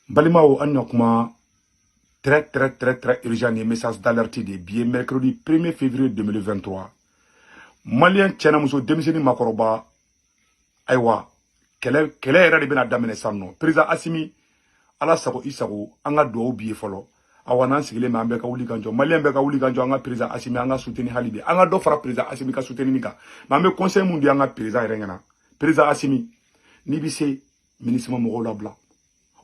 Balimaw, an na kuma très très très très urgent ni message d'alerte de bi ye, mercredi 1er février 2023. Malien cɛ n'a muso, denmisɛnnin, makɔrɔba, ayiwa, kɛlɛ kɛlɛ yɛrɛ de bɛna daminɛ sisan nɔ. Président Assimi, Ala sago i sago, an ka dugawu bi ye fɔlɔ. Awa, n'an sigilen bɛ, an bɛɛ ka wuli ka jɔ, Malien bɛɛ ka wuli ka jɔ, an ka président Assimi, an ka soutenir hali bi, an ka dɔ fara président Assimi ka soutenir kan. Mais an bɛ conseil mun di an ka président yɛrɛ ɲɛna? Président Assimi, n'i bɛ se, MINUSMA mɔgɔw labila.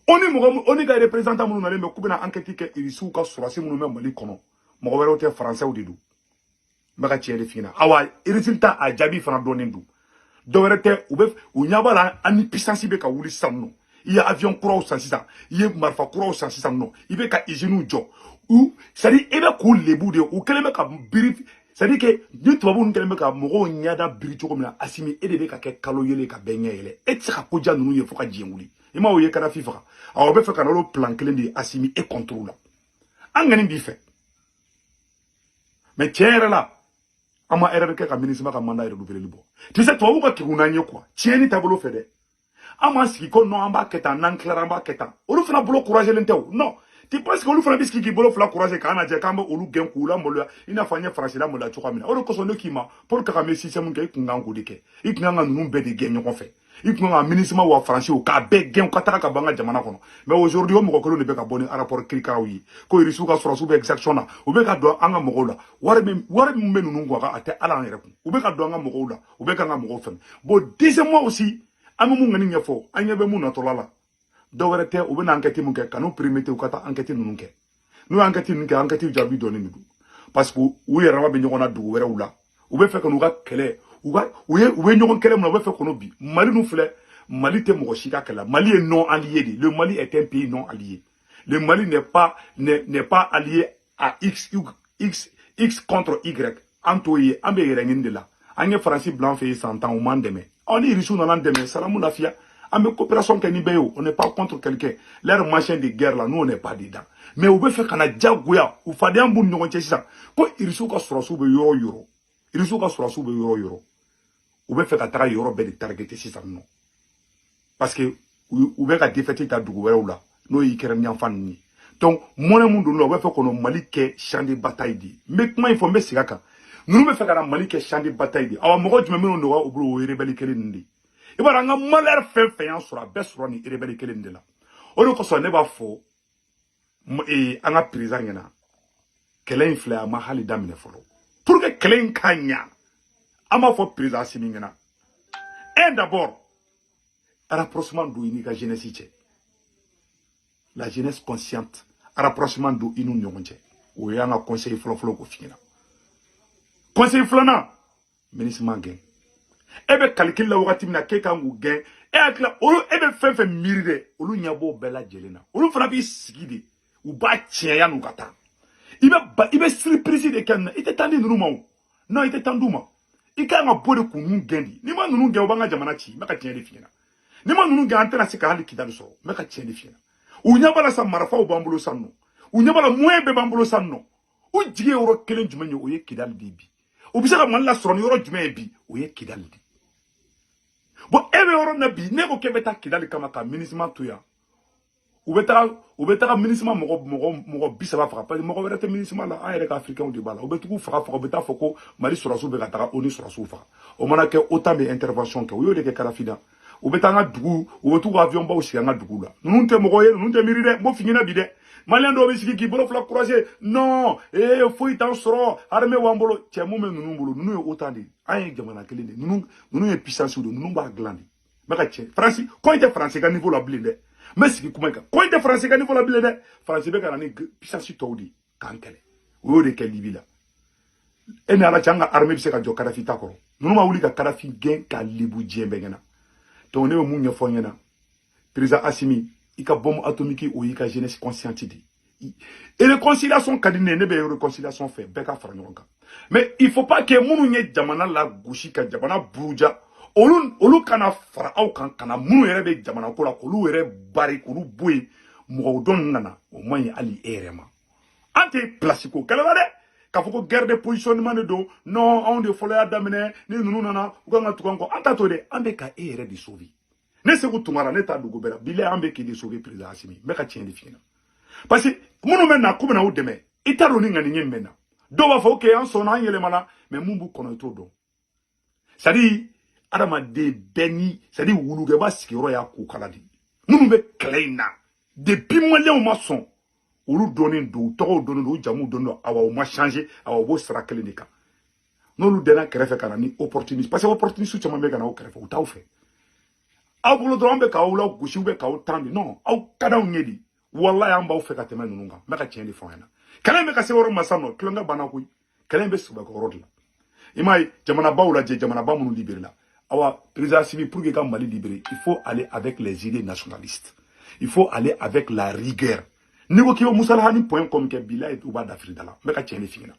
O ni mɔgɔ o ni ka représentant minnu nalen bɛ k'u bɛna enquête kɛ Irisiw ka sɔrɔsi minnu bɛ Mali kɔnɔ, mɔgɔ wɛrɛw tɛ, Faransɛw de don. N bɛ ka tiɲɛ de f'i ɲɛna. Awa, résultat a jaabi fana dɔnnen don. Dɔ wɛrɛ tɛ, u bɛ u ɲɛ b'a la, an ni puissance bɛ ka wuli sisan nɔ. I ye avion kuraw san sisan, i ye marifa kuraw san sisan nɔ, i bɛ ka usines jɔ u, c'est à dire i bɛ k'u lebu de. U kɛlen bɛ ka biri, c'est à dire que ni tubabu ninnu kɛlen bɛ ka mɔgɔw ɲɛda biri cogo min na, Asimi, e de bɛ ka kɛ kalo yelen ka bɛɛ ɲɛ yɛlɛ. E tɛ se ka koja ninnu ye fo ka diɲɛ wuli. I ma o ye Kadafi faga. Awɔ, bɛ fɛ ka n'olu plan kelen de ye Asimi e contre la. An ŋani b'i fɛ, mais tiɲɛ yɛrɛ la, an ma erreur kɛ ka MINUSMA ka mandat renouveler bɔ. Tu sais, tubabu ka kegun n'an ye quoi, tiɲɛni taabolo fɛ dɛ. An m'an sigi ko non, an b'a kɛ tan, n'an tilara an b'a kɛ tan. Olu fana bolo couragelen tɛ o. Non, tu penses que olu fana bɛ sigi k'i bolo fila croiser k'an lajɛ k'an bɛ olu gɛn k'u lamaloya i n'a fɔ an ye Faransi lamaloya cogoya min na? O de kosɔn ne k'i ma, Paul Kagame, système kɛ, i kun kan k'o de kɛ. I kun kan ka ninnu bɛɛ de gɛn ɲɔgɔn fɛ. I kun kan ka MINUSMA wa Faransi o k'a bɛɛ gɛn ka taga ka bɔ an ka jamana kɔnɔ. Mais aujourd'hui, o mɔgɔ kelen de bɛ ka bɔ ni rapport kirikaraw ye ko Irisiw ka sɔrɔsiw bɛ exaction na, u bɛ ka don an ka mɔgɔw la. Wari min bɛ ninnu kun, a tɛ ala an yɛrɛ kun. U bɛ ka don an ka mɔgɔw la, u bɛ ka an ka mɔgɔw fɛn. Bon, deuxièmement aussi, an bɛ mun ŋani ɲɛfɔ? An ɲɛ bɛ mun natɔla la? Dɔ wɛrɛ tɛ, u bɛ na enquête mun kɛ, ka n'u permettre u ka taa enquête ninnu kɛ. N'u ye enquête ninnu kɛ, enquête jaabi dɔɔnin de don, parce que u yɛrɛ bɛ ɲɔgɔn na dugu wɛrɛw la. U bɛ fɛ ka n'u ka kɛlɛ, u ka u ye u bɛ ɲɔgɔn kɛlɛ mun na, u bɛ fɛ k'o bi Mali nu filɛ. Mali tɛ mɔgɔ si ka kɛlɛ. Mali ye non allié de. Le Mali est un pays non allié. Le Mali n'est pas allié à X, X, X contre Y. An t'o ye, an bɛ yɛrɛ ɲini de la. An ye Faransi bila an fɛ yen san 10, u m'an dɛmɛ. Ɔ, ni Irisiw nana an dɛmɛ, salamu lafiya. An bɛ coopération kɛ ni bɛɛ ye o. On n'est pas contre quelqu'un. Leur machin de guerre là, nous, on n'est pas dedans. Mais u bɛ fɛ ka na diyagoya u fadenya b'u ni ɲɔgɔn cɛ sisan ko Irisiw ka sɔrɔsiw bɛ yɔrɔ o yɔrɔ, Irisiw ka sɔrɔsiw bɛ yɔrɔ o yɔrɔ, u bɛ fɛ ka taga yɔrɔ bɛɛ de targeter sisan nɔ, parce que u bɛ ka défaite ta dugu wɛrɛw la, n'o ye Ukraine yanfan ninnu ye. Donc mɔnɛ mun don la, u bɛ fɛ kɔnɔ Mali kɛ champ de bataille de ye. N bɛ kuma in fɔ, n bɛ segin a kan. Ninnu bɛ fɛ ka na Mali kɛ champ de bataille de ye. Awa, mɔgɔ jumɛn minnu nɔgɔya u bolo? O ye rebelle kelen ninnu de ye. I b'a dɔn, an ka malheur fɛn fɛn y'an sɔrɔ, a bɛɛ sɔrɔ nin rebelle kelen de la. O de kosɔn ne b'a fɔ an ka président ɲɛna, kɛlɛ in filɛ, a ma hali daminɛ fɔlɔ. Pour que kɛlɛ in ka ɲa, an b'a fɔ président Assimi ɲɛna, un, d'abord, rapprochement don i n'i ka jeunesse cɛ, la jeunesse consciente, rapprochement don i n'u ɲɔgɔn cɛ. O y'an ka conseil fɔlɔ-fɔlɔ k'o f'i ɲɛna. Conseil filanan, MINUSMA gɛn. E bɛ calcul la wagati min na k'e kan k'u gɛn, e hakili la, olu e bɛ fɛn fɛn miiri dɛ, olu ɲɛ b'o bɛɛ lajɛlen na. Olu fana b'i sigi de, u b'a tiɲɛ yan'u ka taa. I bɛ ba, i bɛ surprise de kɛ nin na. I tɛ taa di ninnu ma o. Non, i tɛ taa d'u ma. I kan ka bɔ de k'u ninnu gɛn de. N'i ma ninnu gɛn, u b'an ka jamana ci. N bɛ ka tiɲɛ de f'i ɲɛna. N'i ma ninnu gɛn, an tɛna se ka hali Kidali sɔrɔ. N bɛ ka tiɲɛ de f'i ɲɛna. U ɲɛ b'a la sa, marifaw b'an bolo sisan nɔ. U ɲɛ b'a la, moyen bɛɛ b'an bolo sisan nɔ. U jigi ye yɔrɔ kelen jumɛn ye? O ye Kidali de ye bi. U bɛ se ka Mali lasɔrɔ ni yɔrɔ jumɛn ye bi? O ye Kidali de. Bon, e bɛ yɔrɔ min na bi, ne ko k'e bɛ taa Kidali kama ka MINUSMA to yan, u bɛ taga MINUSMA mɔgɔ 30 faga, parce que mɔgɔ wɛrɛ tɛ MINUSMA la, an yɛrɛ ka Africains de b'a la. U bɛ tugu faga faga, u bɛ taa fɔ ko Mali sɔrɔsiw bɛ ka taga ONU sɔrɔsiw faga. O mana kɛ, OTAN bɛ intervention kɛ. U y'o de kɛ Kadafi la. U bɛ taa an ka dugu, u bɛ t'u ka avion baw sigi an ka dugu la. Ninnu tɛ mɔgɔ ye, ninnu tɛ miiri dɛ. N b'o f'i ɲɛna bi dɛ. Malien dɔw bɛ sigi k'i bolo fila croiser: non, ee, foyi t'an sɔrɔ, armée b'an bolo. Cɛ, mun bɛ ninnu bolo? Ninnu ye OTAN de ye. An ye jamana kelen de ye. Ninnu ye puissance de ye. Ninnu b'a dilan de. N bɛ ka cɛ Faransi ko in tɛ Faransi ka niveau la bilen dɛ. N bɛ sigi kuma in kan, ko in tɛ Faransi ka niveau la bilen dɛ. Faransi bɛ ka na ni puissance tɔw de ye k'an kɛlɛ. O y'o de kɛ Libi la. E ni Ala cɛ, an ka armée bɛ se ka jɔ Kadafi ta kɔrɔ? Ninnu ma wuli ka Kadafi gɛn k'a lebu diɲɛ bɛɛ ɲɛna. Donc ne bɛ mun ɲɛfɔ n ɲɛna? Président Assimi, i ka bombe atomique, o y'i ka jeunesse consciente de ye. Réconciliation ka di ne ye, ne bɛ réconciliation fɛ, bɛɛ ka fara ɲɔgɔn kan. Mais il faut pas que minnu ye jamana la gosi ka jamana buruja, olu kana fara aw kan, ka na minnu yɛrɛ bɛ jamana ko la, k'olu yɛrɛ bari, k'olu bɔ yen. Mɔgɔw dɔn nana, o man ɲi hali e yɛrɛ ma. An tɛ place ko kɛlɛ la dɛ, k'a fɔ ko guerre de positionnement de don. Non, anw de fɔlɔ y'a daminɛ. Ni ninnu nana, u kan ka tugu an kɔ. An t'a to dɛ. An bɛ ka e yɛrɛ de sauver. Ne Sekou Tounkara, ne t'a dogo bɛɛ la. Bilayi, an bɛ k'i de sauver, président Assimi. N bɛ ka tiɲɛ de f'i ɲɛna, parce que minnu bɛ na k'u bɛna aw dɛmɛ, i t'a dɔn ni ŋaniye min bɛ na. Dɔw b'a fɔ ok, an sɔnna, an yɛlɛmana, mais mun b'u kɔnɔ, i t'o dɔn. C'est à dire, adamaden bɛɛ ni, c'est à dire, wulukɛba sigiyɔrɔ y'a ko kala de. Minnu bɛ kɛlɛ in na depuis, Maliyɛnw ma sɔn, olu dɔnnen don, u tɔgɔw dɔnnen don, u jamuw dɔnnen don. Awa, u ma changer. Awa, u b'o sira kelen de kan. N'olu dɛnna kɛrɛfɛ ka na ni opportuniste, parce que opportuniste caman bɛ ka na aw kɛrɛfɛ, u t'aw fɛ. Aw bolo dɔrɔn, an bɛ k'aw la gosi, u bɛ k'aw tan de. Non, aw ka d'anw ye de. Walayi, an b'aw fɛ ka tɛmɛ ninnu kan. N bɛ ka tiɲɛ de fɔ aw ɲɛna. Kɛlɛ in bɛ ka se yɔrɔ ma sisan nɔ, tulonkɛ banna koyi. Kɛlɛ in bɛ sɛbɛkɔrɔ yɔrɔ de la. I m'a ye, jamanabaw lajɛ, jamanaba minnu libéré la. Awa, président Assimi, pour que ka Mali libérer, il faut aller avec les idées nationalistes, il faut aller avec la rigueur. N'i ko k'i bɛ musalahani.com kɛ, bilayi, u b'a dafiri da la. N bɛ ka tiɲɛ de f'i ɲɛna.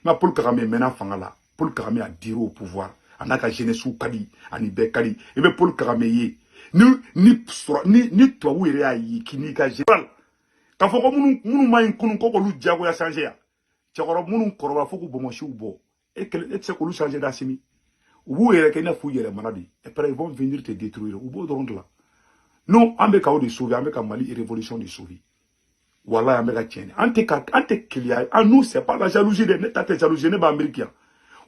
Nka Paul Kagame mɛnna fanga la. Paul Kagame a dir'au au pouvoir, a n'a ka jeunesse ka di, ani bɛɛ ka di. I bɛ Paul Kagame ye ni sɔrɔ ni tubabu yɛrɛ y'a ye k'i n'i ka général k'a fɔ ko minnu ma ɲi kunun, ko k'olu diyagoya changer yan. Cɛkɔrɔba minnu kɔrɔbaya fo k'u bɔnbɔnsiw bɔ, e kelen e tɛ se k'olu changer d'Assimi. U b'u yɛrɛ kɛ i n'a fɔ u yɛlɛmana de. Et après, ils vont venir te détruire. U b'o dɔrɔn de la. Non, an bɛ k'aw de sauver, an bɛ ka Mali révolution de sauver. Walayi, an bɛ ka tiɲɛ. An tɛ ka an tɛ keleya. An nous, c'est pas la jalousie dɛ. Ne ta tɛ jalousie. Ne b'a Amérique yan.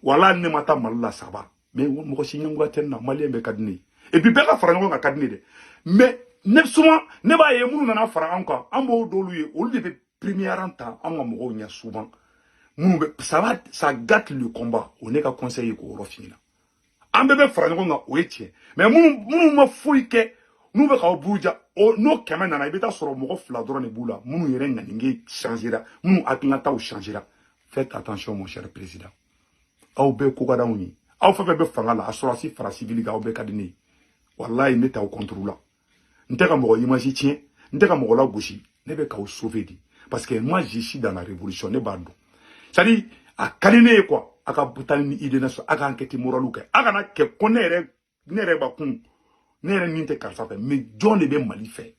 Walayi, ne ma taa Mali la saba, mais mɔgɔ si ɲɛngoya tɛ ne na. Maliyɛn bɛɛ ka di ne ye. Et puis bɛɛ ka fara ɲɔgɔn kan ka di ne dɛ. Mais ne souvent, ne b'a ye, minnu nana fara an kan, an b'o d'olu ye, olu de bɛ premier rang ta an ka mɔgɔw ɲɛ souvent. Minnu bɛ, ça va, ça gâte le combat. O ne ka conseil ye k'o yɔrɔ f'i ɲɛna. An bɛɛ bɛ fara ɲɔgɔn kan, o ye tiɲɛ, mais minnu ma foyi kɛ, n'u bɛ k'aw buruja, o n'o 100 nana, i bɛ taa sɔrɔ mɔgɔ 2 dɔrɔn de b'u la, minnu yɛrɛ ŋaninge changera, minnu hakilinataw changera. Faites attention, mon cher président. Aw bɛɛ ko ka d'anw ye. Aw fɛn fɛn bɛ fanga la, a sɔrɔsi fara civil kan, aw bɛɛ ka di ne ye. Walayi, ne t'aw contre la. N tɛ ka mɔgɔ image tiɲɛ, n tɛ ka mɔgɔ lagosi. Ne bɛ k'aw sauver de, parce que moi, je suis dans la révolution. Ne b'a dɔn. C'est à dire, a ka di ne ye quoi, a ka taa ni idée na, a ka enquête morale kɛ. A kana kɛ ko ne yɛrɛ b'a kun, ne yɛrɛ nin tɛ karisa fɛ, mais jɔn de bɛ Mali fɛ?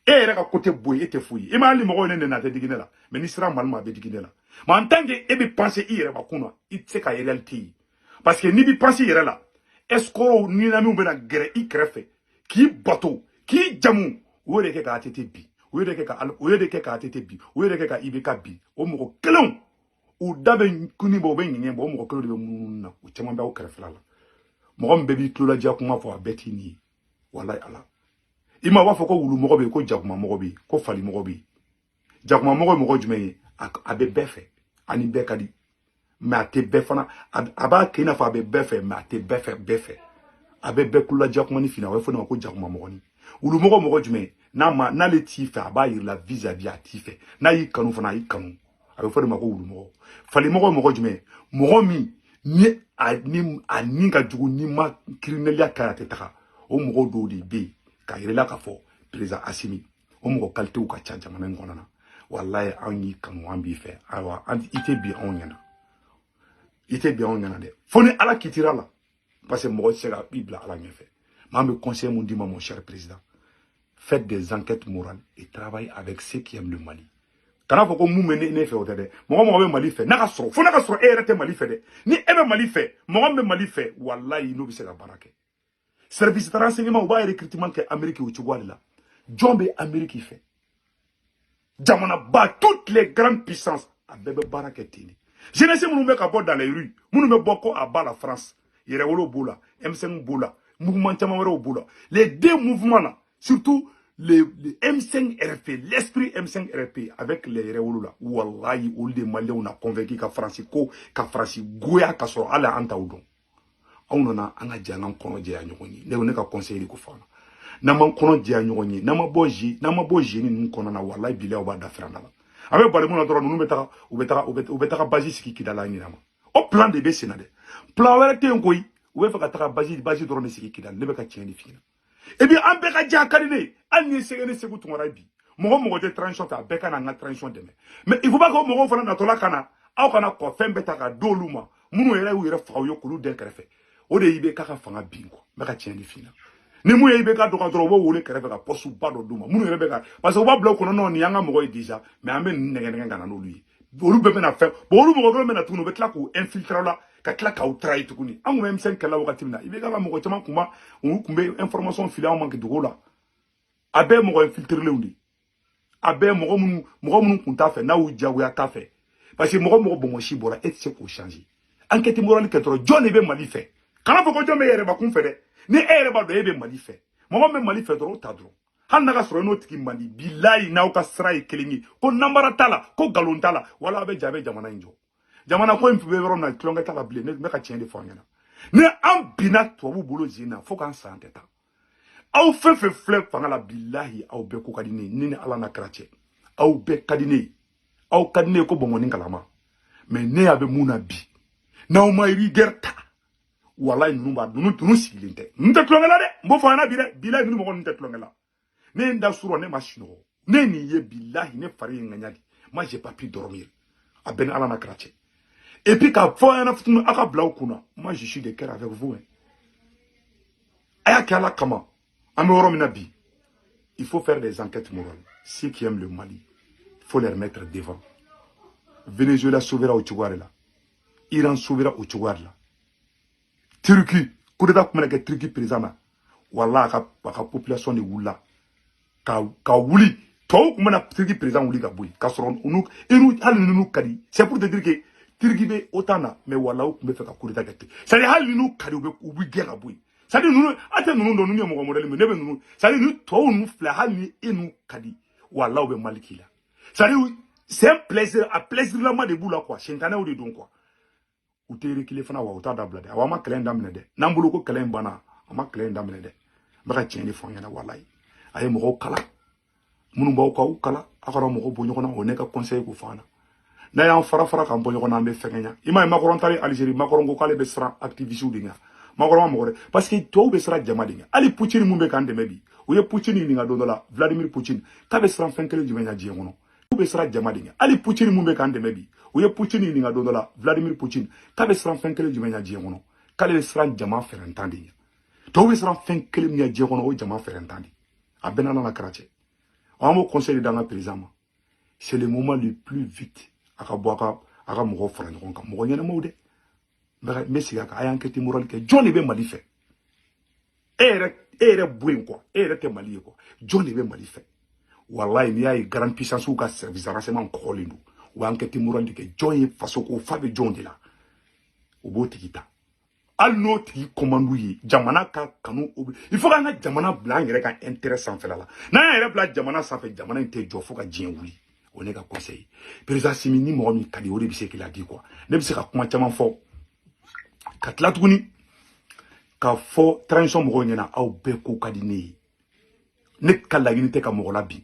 E yɛrɛ ka côté bɔ yen, e tɛ foyi ye. I ma hali mɔgɔw ye ne nɛni, a tɛ digi ne la, mais ni sera Mali ma, a bɛ digi ne la. Mais en tant que e bɛ penser i yɛrɛ bakun na, i tɛ se ka réalité ye, parce que n'i bɛ penser i yɛrɛ la, escroc ni namiw bɛna gɛrɛ i kɛrɛfɛ k'i bato, k'i jamu. U y'o de kɛ ka ATT bi, u y'o de kɛ ka ATT bi, u y'o de kɛ ka IBK bi. O mɔgɔ kelenw, u da bɛ kuni bɔ, u bɛ ɲɛgɛn bɔ. O mɔgɔ kelenw de bɛ munumunu na, u caman bɛ aw kɛrɛfɛla la. Mɔgɔ min bɛɛ b'i tuloladiya kuma fɔ, a bɛɛ t'i nin ye. Walayi ala, i ma b'a fɔ ko wulumɔgɔ bɛ yen, ko jakumamɔgɔ bɛ yen, ko falimɔgɔ bɛ yen. Jakumamɔgɔ ye mɔgɔ jumɛn ye? A bɛ bɛɛ fɛ, ani bɛɛ ka di, mais a tɛ bɛɛ fana. A b'a kɛ i n'a fɔ a bɛ bɛɛ fɛ, mais a tɛ bɛɛ fɛ bɛɛ fɛ. A bɛ bɛɛ kuloladiya kuma ni fina, a bɛ fɔ ne ma ko jakumamɔgɔnin. Wulumɔgɔ, mɔgɔ jumɛn n'a ma n'ale t'i fɛ, a b'a yir'i la vis-à-vis a t'i fɛ. N'a y'i kanu fana, a y'i kanu. A bɛ fɔ de ma ko wulumɔgɔ. Falimɔgɔ, mɔgɔ jumɛn? Mɔgɔ min ni a ni ka jugu, ni ma criminel ka, a tɛ taga. O mɔgɔw dɔw de bɛ yen k'a yir'i la k'a fɔ président Assimi, o mɔgɔ qualitéw ka ca jamana in kɔnɔ na. Walayi, an y'i kanu, an b'i fɛ. Ayiwa, an i tɛ bi anw ɲɛna, i tɛ bi anw ɲɛna dɛ, fo ni Ala kitira la, parce que mɔgɔ tɛ se ka i bila Ala ɲɛfɛ. Mais an bɛ conseil mun d'i ma, mon cher président? Faites des enquêtes morales et travaillez avec ceux qui aiment le Mali. Kana fɔ ko mun bɛ ne fɛ, o tɛ dɛ. Mɔgɔ mɔgɔ bɛ Mali fɛ, n'a ka sɔrɔ, fo n'a ka sɔrɔ e yɛrɛ tɛ Mali fɛ dɛ. Ni e bɛ Mali fɛ, mɔgɔ min bɛ Mali fɛ, walayi, n'o bɛ se ka baara kɛ. Service de renseignement, u b'a recrutement kɛ Amérique o cogoya de la. Jɔn bɛ Amérique fɛ? Jamanaba, toutes les grandes puissances, a bɛɛ bɛ baara kɛ ten de. Jeunesse minnu bɛ ka bɔ dans les rues, minnu bɛ bɔ ko à bas la France, Yɛrɛwolo b'o la, M5 b'o la, mouvement caman wɛrɛw b'o la. Les deux mouvements là, surtout les M5 RP, l'esprit M5 RP avec les Yɛrɛwolo la, wallahi, olu de Maliyɛnw na convaincu ka Faransi ko, ka Faransi goya, ka sɔrɔ hali an t'aw dɔn. Anw nana an ka jɛ, an k'an kɔnɔ jɛya ɲɔgɔn ye. Ne ka conseil de ko fɔ an na, n'an m'an kɔnɔ jɛya ɲɔgɔn ye, n'an ma bɔ jeni ninnu kɔnɔna na, wallahi bilahi, aw b'a da fɛrɛ la. A bɛ bali mun na dɔrɔn, ninnu bɛ taga, u bɛ taga base sigi Kidali ɲinɛ ma. O plan de bɛ sen na dɛ, plan wɛrɛ tɛ yen koyi. U bɛ fɛ ka taga base dɔrɔn de sigi Kidali. Ne bɛ ka tiɲɛ de f'i ɲɛna. Et puis an bɛɛ ka jɛ, a ka di ne ye. Hali ni ye sɛgɛ ni Sekou Tounkara bi, mɔgɔ mɔgɔ tɛ transition fɛ, a bɛɛ ka na an ka transition dɛmɛ. Mais il faut pas que o mɔgɔw fana natɔla ka na, aw kana kɔ fɛn bɛɛ ta ka d'olu ma, minnu yɛrɛ y'u yɛrɛ faga u ye k'olu den kɛrɛfɛ. O de ye IBK ka fanga bin quoi. N bɛ ka tiɲɛ de f'i ɲɛna. Ni mun ye IBK dɔgɔ dɔrɔn, u b'o wele kɛrɛfɛ ka poste ba dɔ d'u ma, minnu yɛrɛ bɛ ka, parce que u b'a bila u kɔnɔ, non, nin y'an ka mɔgɔ ye déjà, mais an bɛ ninnu nɛgɛ nɛgɛ ka na n'olu ye. Olu bɛɛ bɛna fɛn bon, olu mɔgɔ kelen bɛna tuguni, u bɛ tila k'u infiltrer la. Ka tila k'aw trahir tuguni. An kun bɛ M5 kɛlɛ wagati min na, i bɛ ka mɔgɔ caman kun b'a u kun bɛ information fili anw ma dogo la. A bɛɛ mɔgɔ infiltrélenw de, a bɛɛ mɔgɔ minnu kun t'a fɛ, n'a y'u diyagoya t'a fɛ, parce que mɔgɔ bonbonsi bɔra, e tɛ se k'o changer. Enquête morale kɛ dɔrɔn, jɔn de bɛ Mali fɛ? Kana fɔ ko jɔn bɛ yɛrɛbakun fɛ dɛ. Ni e yɛrɛ b'a dɔn e bɛ Mali fɛ, mɔgɔ min bɛ Mali fɛ dɔrɔn, o ta dɔrɔn. Hali n'a ka sɔrɔ i n'o tigi man di, bilayi, n'aw ka sira ye kelen ye, ko namara t'a la, ko nkalon t'a la, wala a bɛ ja, a bɛ jamana in jɔ. Jamana ko in bɛ yɔrɔ min na, tulonkɛ t'a la bilen. Ne bɛ ka tiɲɛ de fɔ aw ɲɛna. Ni an binna tubabu bolo zen na, fo k'an san tɛ taa. Aw fɛn fɛn filɛ fanga la, bilahi, aw bɛɛ ko ka di ne ye. Ne ni Ala n'a kɛra cɛ, aw bɛɛ ka di ne ye, aw ka di ne ye ko bɔnbɔnni kalama. Mais ne y'a bɛ mun na bi, n'aw ma rigueur ta, walayi, ninnu b'a ninnu sigilen tɛ, ninnu tɛ tulonkɛ la dɛ. N b'o fɔ a ɲɛna bi dɛ, bilayi, ninnu mɔgɔ ninnu tɛ tulonkɛ la. Ne ye n da surɔ, ne ma sunɔgɔ. Ne ye nin ye, bilahi, ne fari ye n ŋaɲa di. Moi, j'ai pas pu dormir. A bɛɛ ni Ala n'a kɛra cɛ. Et puis k'a fɔ aw ɲɛna tuguni, aw ka bila aw kunna, moi, je suis de cœur avec vous, hein. A y'a kɛ Ala kama. An bɛ yɔrɔ min na bi, il faut faire des enquêtes morales. Ceux qui aiment le Mali, il faut les mettre devant. Venezuela sauvera o cogoya de la, Iran sauvera o cogoya de la, Turquie, coup d'état tun bɛna kɛ Turquie président na, wala a ka population de wulila ka wuli. Tubabu tun bɛna Turquie président wuli ka bɔ yen, k'a sɔrɔ unu inu hali ninnu ka di. C'est pour te dire que Turquie bɛ OTAN na, mais wala u tun bɛ fɛ ka coup d'état kɛ ten. C'est à dire, hali ninnu ka di, u bɛ gɛn ka bɔ yen. C'est à dire, ninnu, a tɛ ninnu dɔn, ninnu ye mɔgɔ modèle min, ne bɛ ninnu, c'est à dire, ni tubabu ninnu filɛ, hali ni e n'u ka di, wala u bɛ Mali k'i la. C'est à dire, c'est un plaisir, a plaisir lama de b'u la, quoi. Sentanɛw de don, quoi. U tɛ reculer fana, wa u t'a dabila dɛ. Awɔ, an ma kɛlɛ in daminɛ dɛ. N'an bolo ko kɛlɛ in banna, an ma kɛlɛ in daminɛ dɛ. N bɛ ka tiɲɛ de fɔ an ɲɛna. Walayi, a ye mɔgɔw kalan, minnu b'aw k'aw kalan, aw kana mɔgɔw bɔ ɲɔgɔn na. O ne ka conseil k'o fɔ an na. N'a y'an fara fara k'an bɔ ɲɔgɔn na, an bɛ fɛngɛ ɲa. I m'a ye, Macron taara Algérie, Macron ko k'ale bɛ siran activistes de ɲɛ. Macron ma mɔgɔ dɛ, parce que tubabu bɛ siran jama de ɲɛ. Hali Poutine mun bɛ k'an dɛmɛ bi, u ye Poutine ɲininka don dɔ la, Vladimir Poutine, k'a bɛ siran fɛn kelen jumɛn ɲɛ diɲɛ kɔnɔ? U bɛ siran jama de ɲɛ. Hali Poutine mun bɛ k'an dɛmɛ bi, u ye Poutine ɲininka don dɔ la, Vladimir Poutine, k'a bɛ siran fɛn kelen jumɛn ɲɛ diɲɛ kɔnɔ? K'ale bɛ siran jama fɛrɛntan de ɲɛ. Tɔw bɛ siran fɛn kelen min ɲɛ diɲɛ kɔnɔ, o ye jama fɛrɛntan de. A bɛɛ n'Ala kɛra cɛ. An b'o conseil de d'an ka président ma. C'est le moment le plus vite, a ka bɔ, a ka mɔgɔw fara ɲɔgɔn kan, mɔgɔ ɲɛnamaw dɛ. N bɛ segin a kan, a y'an enquête morale kɛ. Jɔn de bɛ Mali fɛ? E yɛrɛ bɔ yen, quoi. E yɛrɛ tɛ Mali ye, quoi. Jɔn de bɛ Mali fɛ? Walayi, n'i y'a ye grande puissance ka service renseignement kɔgɔlen don, u b'a enquête morale de kɛ. Jɔn ye faso ko fa bɛ jɔn de la, u b'o tigi ta, hali n'o tigi commande ye jamana ka kanu. Il faut k'an ka jamana bila an yɛrɛ ka intérêt sanfɛla la. N'an y'an yɛrɛ bila jamana sanfɛ, jamana in tɛ jɔ fo ka diɲɛ wuli. O ne ka conseil. Président Assimi, ni mɔgɔ min ka di, o de bɛ se k'i ladi, quoi. Ne bɛ se ka kuma caman fɔ, ka tila tuguni ka fɔ transition mɔgɔw ɲɛna, aw bɛɛ ko ka di ne ye. Ne ka laɲini tɛ ka mɔgɔ la bi.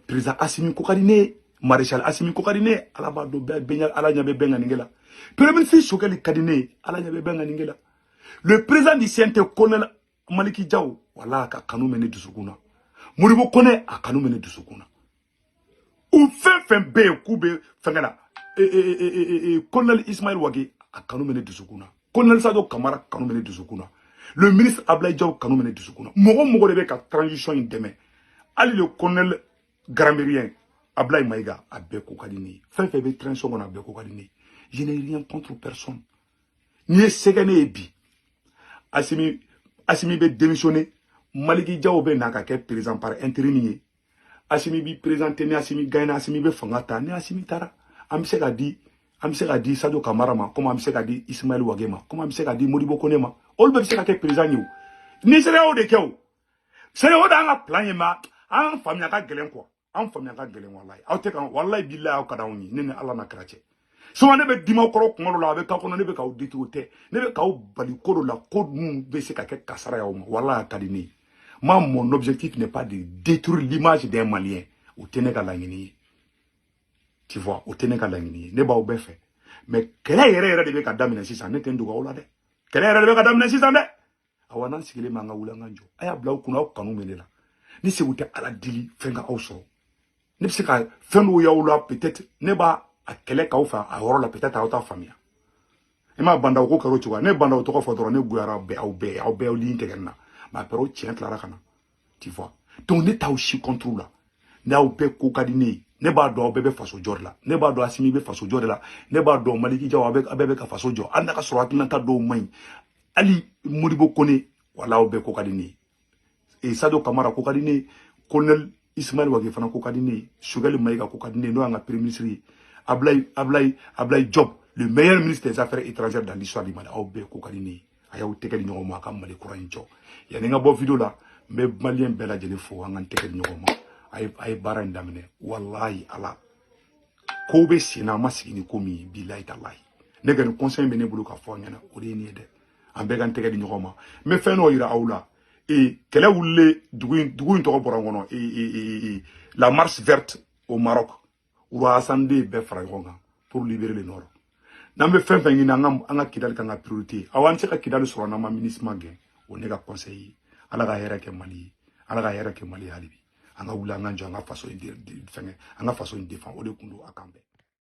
Président Assimi ko ka di ne ye, maréchal Assimi ko ka di ne ye, Ala b'a dɔn, bɛɛ bɛɛ Ala ɲɛ bɛ bɛn ŋaninge la. Premier ministre Choguel ka di ne ye, Ala ɲɛ bɛ bɛn ŋaninge la. Le président du CNT, colonel Maliki Diaw, wala a ka kanu bɛ ne dusukun na. Modibo Kone, a kanu bɛ ne dusukun na. U fɛn fɛn bɛ yen k'u bɛ fɛnkɛ la, colonel Ismaël Wagué, a kanu bɛ ne dusukun na. Colonel Sadio Kamara kanu bɛ ne dusukun na. Le ministre Ablaye Diaw kanu bɛ ne dusukun na. Mɔgɔ mɔgɔ de bɛ ka transition in dɛmɛ, hali le colonel grammairien Ablaye Maïga, a bɛɛ ko ka di ne ye. Fɛn fɛn bɛ transition kɔnɔ, a bɛɛ ko ka di ne ye. Je n'ai rien contre personne. N'i ye sɛgɛ ne ye bi, Assimi bɛ démissionner, Maliki Diaw bɛ na ka kɛ président par intérim ye. Assimi bi présenter, ni Assimi gagne, Assimi bɛ fanga ta. Ni Assimi taara, an bɛ se ka di Sadio Kamara ma, komi an bɛ se ka di Ismaël Wagué ma, komi an bɛ se ka di Modibo Kone ma. Olu bɛɛ bɛ se ka kɛ président ye. O Nigéria y'o de kɛ. O c'est o de y'an ka plan ye, mais an faamuya ka gɛlɛn, quoi. An faamuya ka gɛlɛn, walayi. Aw tɛ kan, walayi, bilayi, aw ka d'anw ye. Ne ni Ala n'a kɛra cɛ. Souvent ne bɛ dimi aw kɔrɔ kuma dɔ la, a bɛ k'aw kɔnɔ ne bɛ k'aw détruire. O tɛ, ne bɛ k'aw bali ko dɔ la, ko minnu bɛ se ka kɛ kasara y'aw ma. Walayi, a ka di ne ye. Moi, mon objectif n'est pas de détruire l'image d'un Malien. O tɛ ne ka laɲini ye, tu vois. O tɛ ne ka laɲini ye. Ne b'aw bɛɛ fɛ, mais kɛlɛ yɛrɛ yɛrɛ de bɛ ka daminɛ sisan. Ne tɛ n dogo aw la dɛ, kɛlɛ yɛrɛ de bɛ ka daminɛ sisan dɛ. Awa, n'an sigilen bɛ, an ka wuli, an ka jɔ. A y'a bila aw kunna, aw kanu bɛ ne la. Ni segu tɛ, Ala deli, fɛn ka aw sɔrɔ, ne bɛ se ka fɛn dɔw y'aw la. Peut-être ne b'a a kɛlɛ k'aw fɛ a yɔrɔ la, peut-être aw t'a faamuya. I ma bandaw ko kɛra o cogoya. Ne bandaw tɔgɔ fɔ dɔrɔn, ne goyara bɛɛ, aw bɛɛ, aw bɛɛ ligne tigɛ n na. Mais après, o tiɲɛ tilara ka na, tu vois. Donc ne t'aw si contre la, n'aw bɛɛ ko ka di ne ye. Ne b'a dɔn aw bɛɛ bɛ faso jɔ de la. Ne b'a dɔn Assimi bɛ faso jɔ de la. Ne b'a dɔn Malick Diaw, aw bɛɛ bɛ ka faso jɔ, hali n'a ka sɔrɔ hakilinata dɔw man ɲi. Hali Modibo Kone, wala aw bɛɛ ko ka di ne ye. Sadio Kamara ko ka di ne ye. Colonel Ismaël Wagué fana ko ka di ne ye. Choguel Maïga ko ka di ne ye, n'o y'an ka premier ministre ye. Ablaye Diop, le meilleur ministre des Affaires étrangères dans l'histoire du Mali, aw bɛɛ ko ka di ne ye. A y'aw tɛgɛ di ɲɔgɔn ma, a ka Mali kura in jɔ. Yanni n ka bɔ vidéo la, n bɛ malien bɛɛ lajɛlen fo. An k'an tɛgɛ di ɲɔgɔn ma, a ye baara in daminɛ. Walahi ala, kow bɛ sen na, an ma sigi ni ko min ye. Bilahi talahi, ne ka nin conseil bɛ ne bolo ka fɔ aw ɲɛna, o de ye nin ye dɛ. An bɛɛ k'an tɛgɛ di ɲɔgɔn ma. N bɛ fɛn dɔ yira aw la. Kɛlɛ wulilen dugu in, dugu in tɔgɔ bɔra n kɔnɔ, la marche verte au Maroc, roi Hassan II bɛɛ fara ɲɔgɔn kan pour libérer le nord. N'an bɛ fɛn fɛn ɲini, an ka Kidali kan ka priorité. Awa, an tɛ se ka Kidali sɔrɔ n'an ma MINUSMA gɛn. O ne ka conseil ye. Ala ka hɛrɛ kɛ Mali ye, Ala ka hɛrɛ kɛ Mali ye. Hali bi an ka wuli, an ka jɔ, an ka faso in fɛngɛ, an ka faso in défend. O de kun don. A kan bɛn.